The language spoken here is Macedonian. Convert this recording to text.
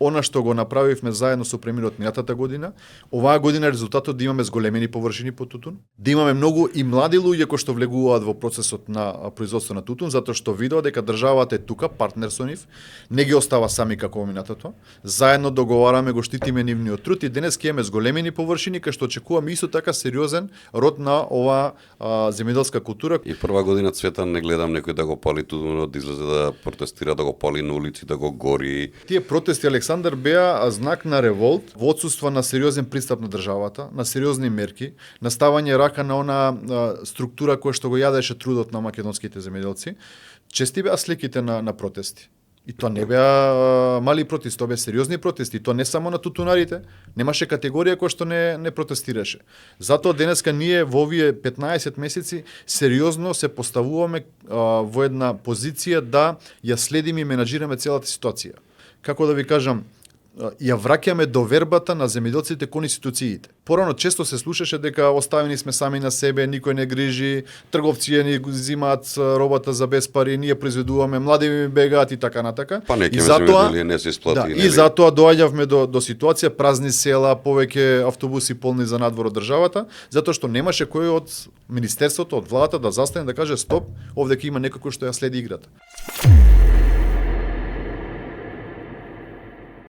она што го направивме заедно со премиерот минатата година, оваа година резултатот да имаме зголемени површини по тутун, да имаме многу и млади луѓе кои што влегуваат во процесот на производство на тутун, затоа што видува дека државата е тука, партнер со нив, не ги остава сами како минатото. Заедно договараме, го штитиме нивниот труд и денес ќе имаме зголемени површини кај што очекуваме исто така сериозен род на оваа земјоделска култура. И прва година Цветан не гледам некој да го пали тутунот, да излезе да протестира, да го пали на улици, да го гори. Тие протести, Александар, беа знак на револт, во отсуство на сериозен пристап на државата, на сериозни мерки, на ставање рака на она структура која што го јадеше трудот на македонските земјоделци. Чести беа сликите на протести. И тоа не беа мали протести, тоа беа сериозни протести, тоа не само на тутунарите, немаше категорија која што не протестираше. Затоа денеска ние во овие 15 месеци сериозно се поставуваме во една позиција да ја следиме и менаџираме целата ситуација. Како да ви кажам, ја враќаме довербата на земјоделците кон институциите. Порано често се слушаше дека оставени сме сами на себе, никој не грижи, трговци ни зимаат робата за без пари, ние произведуваме, млади ми бегаат и така натака. Па не ќе не се исплати. Да, и затоа доаѓавме до ситуација празни села, повеќе автобуси полни за надвор од државата, затоа што немаше кој од министерството, од владата да застане да каже стоп, овде ќе има некој кој што ја следи играта.